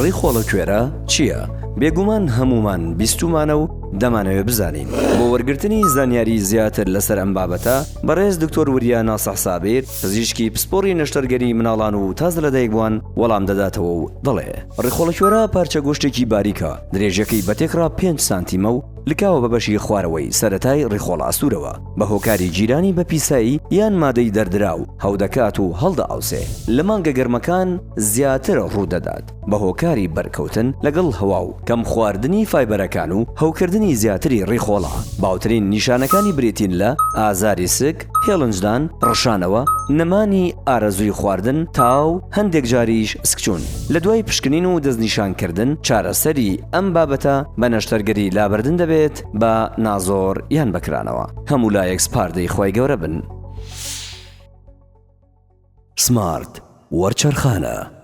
ڕیخۆڵە کوێرە چییە؟ بێگومان هەموومان بیستوومانە و دەمانەوێ بزانین. بۆ وەرگرتنی زانیاری زیاتر لەسەر ئەم بابەتە، بەڕێز دکتۆر وریا ناسح سابیر، پزیشکی پسپۆڕی نەشتەرگەری مناڵان و تازە لەدایکبووان وەڵام دەداتەوە و دەڵێ، ڕیخۆڵە کوێرە پارچە گۆشتێکی باریکە، درێژیەکەی بە تێکڕا پێنج سانتیمە و لکاوە بە بەشی خوارەوەی سەرەتای ڕیخۆڵە ئەستوورەوە، بە هۆکاری گیرانی بە پیسایی یان مادەی دەردراو هەودەکات و هەڵدەئاوسێ، لە مانگە گەرمەکان زیاتر ڕوودەدات بە هۆکاری بەرکەوتن لەگەڵ هەوا و کەم خواردنی فایبەرەکان و هەوکردنی زیاتری ڕیخۆڵە، باوترین نیشانەکانی بریتین لە، ئازاری سک، هێڵنجدان، ڕشانەوە، نەمانی ئارەزووی خواردن، تا و هەندێک جاریش سکچوون. لە دوای پشکنین و دەستنیشانکردن، چارەسەری ئەم بابەتە بە نەشتەرگەری لابردن دەبێت بە نازۆر یان بە کرانەوە. هەموو لایەک سپاردەی خوای گەورە بن. سمارت وەرچەرخانە.